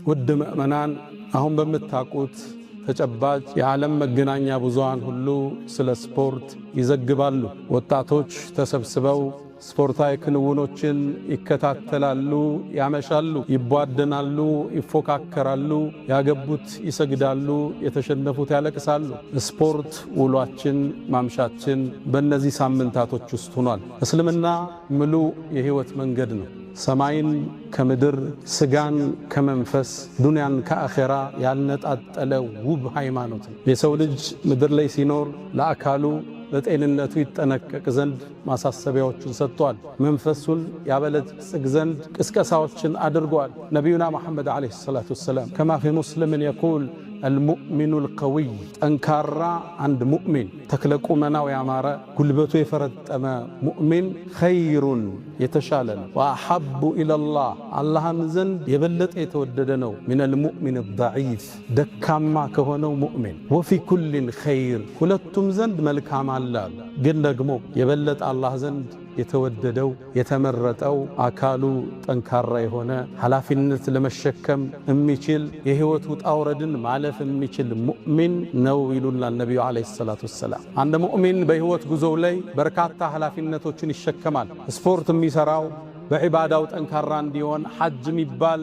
ውድ ምእመናን፣ አሁን በምታውቁት ተጨባጭ የዓለም መገናኛ ብዙሃን ሁሉ ስለ ስፖርት ይዘግባሉ። ወጣቶች ተሰብስበው ስፖርታዊ ክንውኖችን ይከታተላሉ፣ ያመሻሉ፣ ይቧደናሉ፣ ይፎካከራሉ፣ ያገቡት ይሰግዳሉ፣ የተሸነፉት ያለቅሳሉ። ስፖርት ውሏችን ማምሻችን በእነዚህ ሳምንታቶች ውስጥ ሆኗል። እስልምና ምሉ የህይወት መንገድ ነው። ሰማይን ከምድር፣ ስጋን ከመንፈስ፣ ዱንያን ከአኼራ ያልነጣጠለ ውብ ሃይማኖት ነው። የሰው ልጅ ምድር ላይ ሲኖር ለአካሉ ለጤንነቱ ይጠነቀቅ ዘንድ ማሳሰቢያዎችን ሰጥቷል። መንፈሱን ያበለጽግ ዘንድ ቅስቀሳዎችን አድርጓል። ነቢዩና መሐመድ عليه الصلاة والسلام كما في مسلم يقول المؤمن القوي፣ ጠንካራ አንድ ሙእሚን፣ ተክለ ቁመናው ያማረ፣ ጉልበቱ የፈረጠመ ሙእሚን خير የተሻለ ነው። وأحب إلى الله አላህም ዘንድ የበለጠ የተወደደ ነው። من المؤمن الضعيف ደካማ ከሆነው ሙእሚን። وفي كل خير ሁለቱም ዘንድ መልካም አለ። ግን ደግሞ የበለጠ አላህ ዘንድ የተወደደው የተመረጠው አካሉ ጠንካራ የሆነ፣ ኃላፊነት ለመሸከም የሚችል፣ የህይወት ውጣ ውረድን ማለፍ የሚችል ሙእሚን ነው ይሉናል ነቢዩ عليه الصلاة والسلام። አንድ ሙእሚን በህይወት ጉዞው ላይ በርካታ ኃላፊነቶችን ይሸከማል። ስፖርት የሚሰራው በዒባዳው ጠንካራ እንዲሆን፣ ሐጅ የሚባል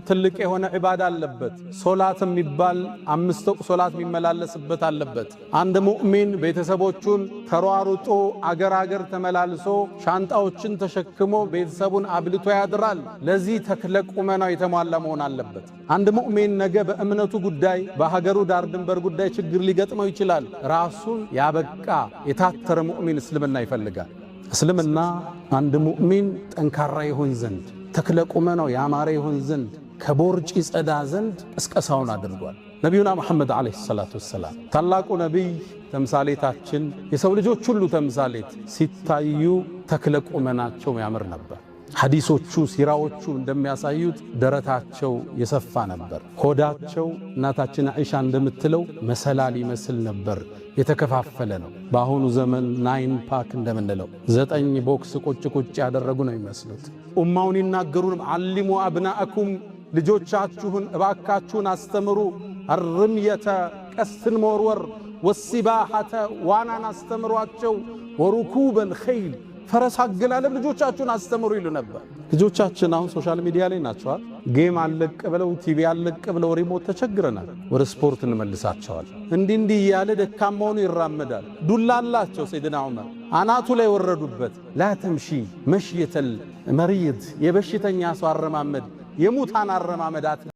ትልቅ የሆነ ዒባዳ አለበት። ሶላት የሚባል አምስት ወቅት ሶላት የሚመላለስበት አለበት። አንድ ሙእሚን ቤተሰቦቹን ተሯሩጦ አገር አገር ተመላልሶ ሻንጣዎችን ተሸክሞ ቤተሰቡን አብልቶ ያድራል። ለዚህ ተክለ ቁመናው የተሟላ መሆን አለበት። አንድ ሙእሚን ነገ በእምነቱ ጉዳይ፣ በሀገሩ ዳር ድንበር ጉዳይ ችግር ሊገጥመው ይችላል። ራሱን ያበቃ የታተረ ሙእሚን እስልምና ይፈልጋል። እስልምና አንድ ሙእሚን ጠንካራ ይሆን ዘንድ፣ ተክለ ቁመናው ያማረ ይሆን ዘንድ፣ ከቦርጭ ይጸዳ ዘንድ ቅስቀሳውን አድርጓል። ነቢዩና መሐመድ عليه الصلاة والسلام ታላቁ ነቢይ ተምሳሌታችን፣ የሰው ልጆች ሁሉ ተምሳሌት ሲታዩ ተክለ ቁመናቸው ያምር ነበር። ሐዲሶቹ ሲራዎቹ እንደሚያሳዩት ደረታቸው የሰፋ ነበር። ሆዳቸው እናታችን አይሻ እንደምትለው መሰላል ይመስል ነበር፣ የተከፋፈለ ነው። በአሁኑ ዘመን nine pack እንደምንለው ዘጠኝ box ቁጭ ቁጭ ያደረጉ ነው የሚመስሉት። ኡማውን ይናገሩንም علموا أبناءكم ልጆቻችሁን እባካችሁን አስተምሩ፣ الرمية ቀስትን መወርወር፣ والسباحة ዋናን አስተምሯቸው፣ وركوب الخيل ፈረስ አገላለብ ልጆቻችሁን አስተምሩ ይሉ ነበር። ልጆቻችን አሁን social media ላይ ናቸዋል። Game አለቅ ብለው፣ ቲቪ አለቅ ብለው remote ተቸግረናል። ወደ ስፖርት እንመልሳቸዋል። እንዲህ እንዲህ እያለ ደካማውኑ ይራመዳል። ዱላ አላቸው። ሰይድና ዑመር አናቱ ላይ ወረዱበት። لا تمش مشية المريض የበሽተኛ ሰው አረማመድ፣ የሙታን አረማመዳት።